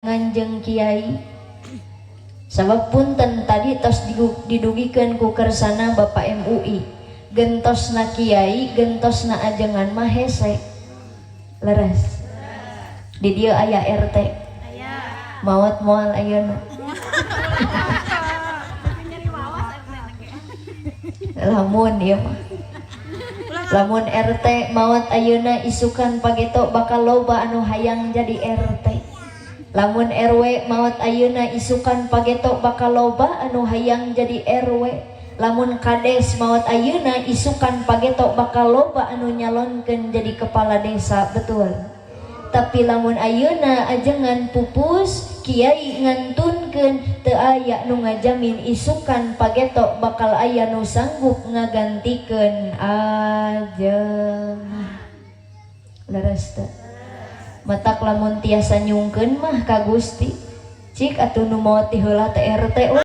Jeung kiai, sabab punten, tadi tos didugikeun ku kersana Bapak MUI, gentosna kiai, gentosna ajengan mah hese. Leres? Di dieu aya RT maot moal ayeuna? Nyeri wawas RT. Lamun ieu mah, lamun RT maot ayeuna, isukan pageto bakal loba anu hayang jadi RT. Lamun RW maot ayeuna, isukan pageto bakal loba anu hayang jadi RW. Lamun kades maot ayeuna, isukan pageto bakal loba anu nyalonkeun jadi kepala desa. Betul? Tapi lamun ayeuna ajengan pupus, kiai ngantunkeun, teu aya nu ngajamin isukan pageto bakal aya nu sanggup ngagantikeun ajengan. Leres teu? Matak lamun tiasa nyungkeun mah ka Gusti, cik atuh nu maot ti heula teh RT.